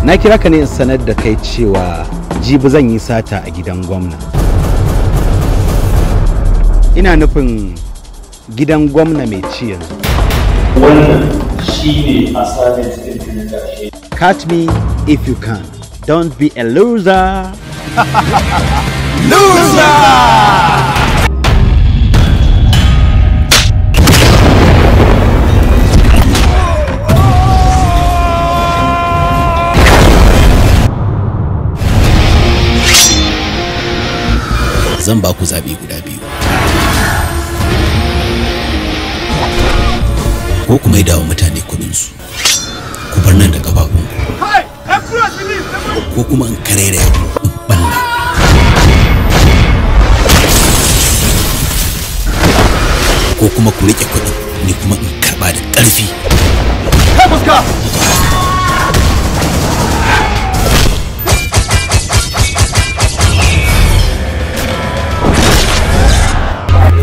Na kira ka ne in sanar da kai cewa jibi zan yi sata a gidan gwamna. Ina nufin gidan gwamna mai ci yanzu. Wannan shine assignment ɗin na ƙarshe. Catch me if you can. Don't be a loser. Loser! Zan ba ku zaɓi guda biyu. Ko ku maida wa mutane kuɗinsu, ku bar nan da ƙafafunku. Ko kuma in karere in ɓalla. Ko kuma ku riƙe kuɗin, ni kuma in karɓa da ƙarfi. Kai fuska!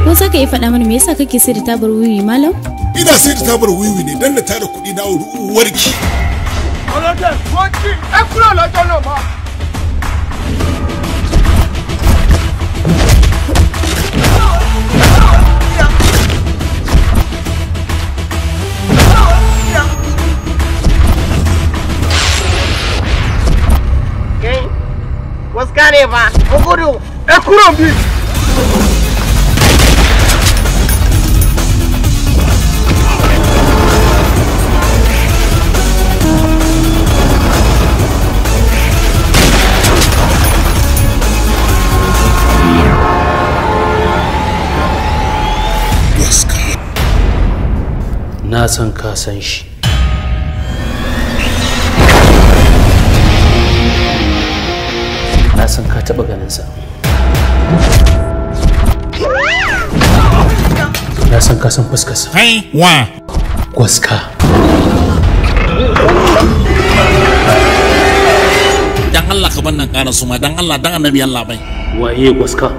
Ko za ka iya faɗa mana me yasa kake sayar da tabar wiwi malam? Ina sayar da tabar wiwi ne don na tara kuɗi na uwarki. Kai, waska ne fa, mu gudu. Ẹ kúrò bí. Na san ka san shi. Na san ka taɓa ganinsa. Na san ka san fuskarsa. Kai wa. Gwaska. Dan Allah ka bar nan ƙara suma, dan Allah dan Annabi Allah bai. Waye gwaska?